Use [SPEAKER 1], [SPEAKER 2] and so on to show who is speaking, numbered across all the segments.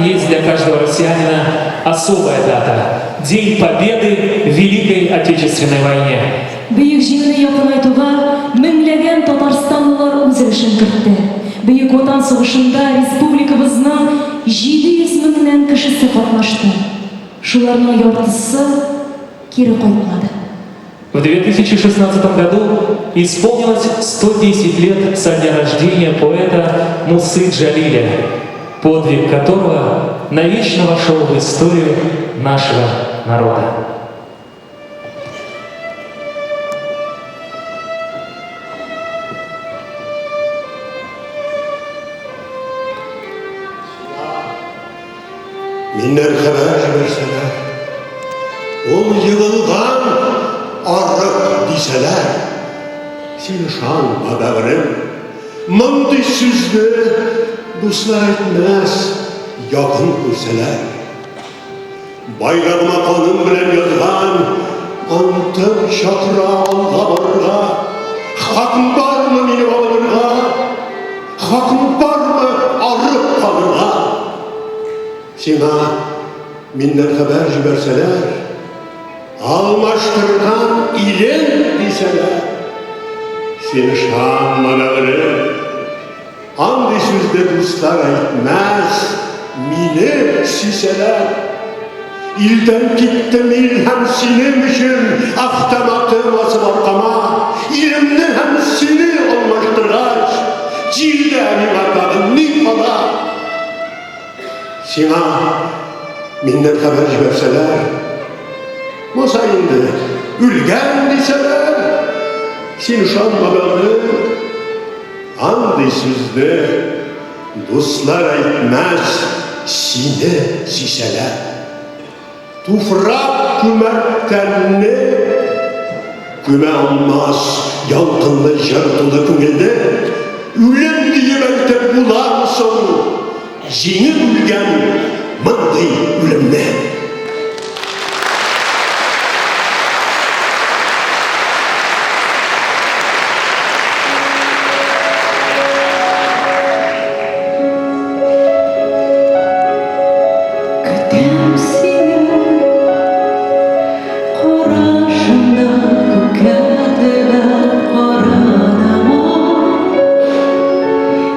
[SPEAKER 1] есть для каждого россиянина особая дата – День Победы в Великой Отечественной войне.
[SPEAKER 2] Бөек Җиңүне якынайтуга меңләгән татарстанлылар үз өлешен кертте. Бөек Ватан сугышында республикабызның 700 меңнән кешесе катнашты. Шуларның яртысы кире кайтмады.
[SPEAKER 1] В 2016 году исполнилось 110 лет со дня рождения поэта Мусы Джалиля, подвиг которого навечно вошел в историю нашего народа.
[SPEAKER 3] Миннән хәбәр җибәрсәләр, ул егылган арык дисәләр, син ышанма, бәгърем. Мондый сүзне дуслар әйтмәс, якын күрсәләр. Байрагыма каным белән язган антым чакыра алга барырга. Хакым бармы мине алырга? Хакым бармы арып калырга? Сиңа миннән хәбәр җибәрсәләр, алмаштырган ирем дисәләр, син ышанма, бәгърем. Андый сүзне дуслар әйтмәс, мине сөйсәләр. Илдән киттем ил һәм синең өчен автоматым асып аркама. Илемне һәм сине алмаштыргач, җирдә миңа тагын ни кала? Сиңа миннән хәбәр җибәрсәләр, Муса инде үлгән дисәләр, син ышанма, бәгърем. Андый сүзне дуслар әйтмәс, сине сөйсәләр. Туфрак күмәр тәнне, күмә алмас ялкынлы җыр тулы күңелне. Үлем диеп әйтеп буламы соң, җиңеп үлгән мондый үлемне?
[SPEAKER 2] Көтәм сине, карашыңда күккә төбәп карадым.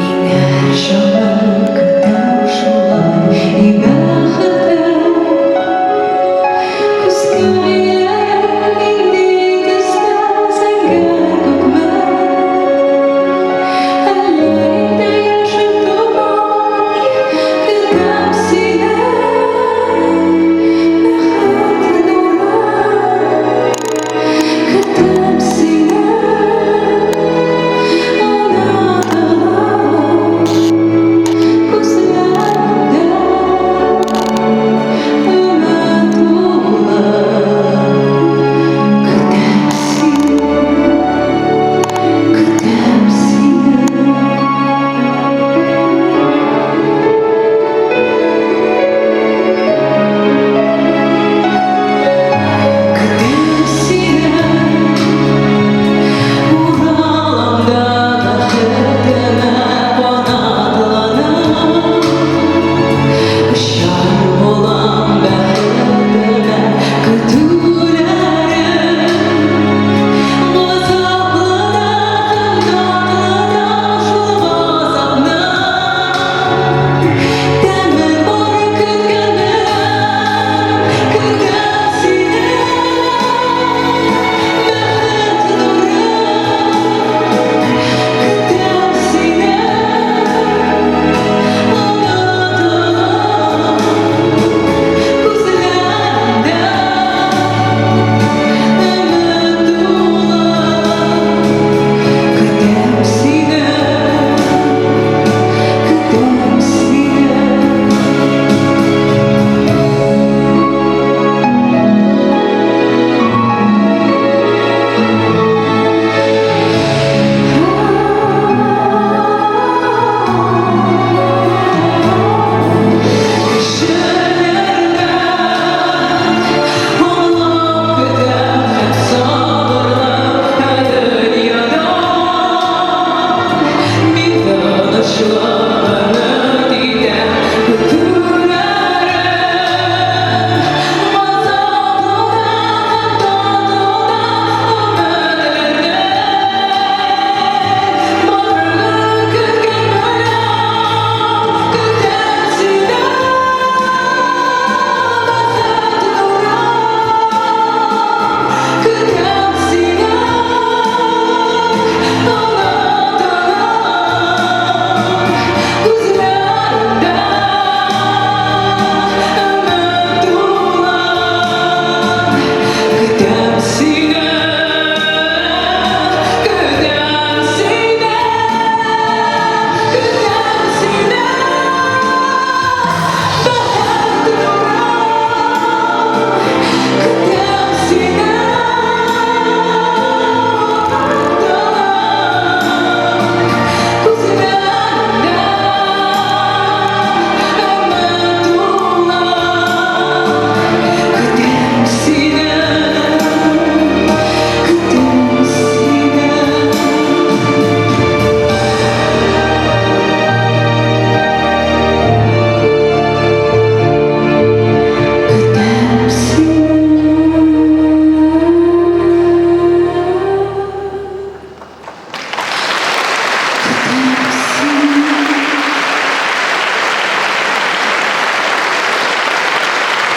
[SPEAKER 2] Иңәр чагын көтәм шулай, и бәхетем.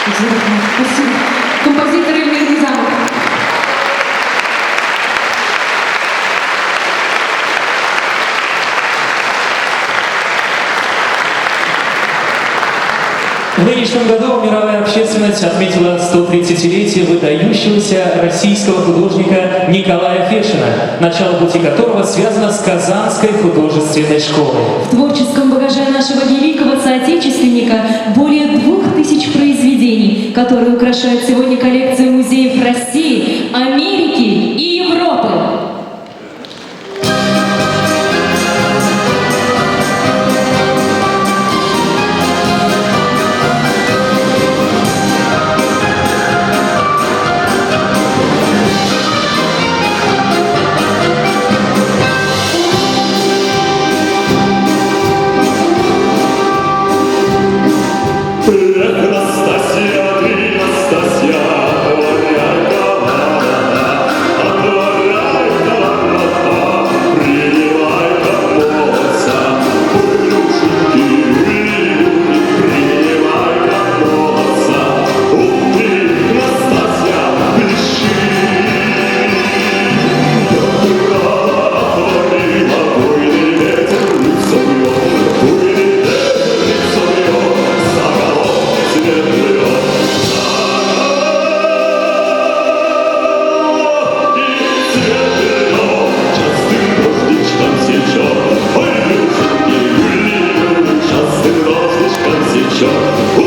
[SPEAKER 2] Спасибо. Композитор Эльмир Низамов.
[SPEAKER 1] В нынешнем году мировая общественность отметила 130-летие выдающегося российского художника Николая Фешина, начало пути которого связано с Казанской художественной школой.
[SPEAKER 2] В творческом багаже нашего великого соотечественника более 2000 произведений, которые украшают сегодня коллекцию музеев России, Америки и Европы.
[SPEAKER 3] Эх, Настасья, ты, Настасья, отворяй-ка ворота, отворяй-ка ворота, принимай-ка молодца, плюшеньки, июни, принимай-ка молодца. Ух ты, Настасья, пляши. Отворила буйный ветер лицо её, буйный ветер лицо её, за головки цвет её. Головки цвет её, частым дождичком сечет, ой, грушеньки, гули, частым дождичком сечет.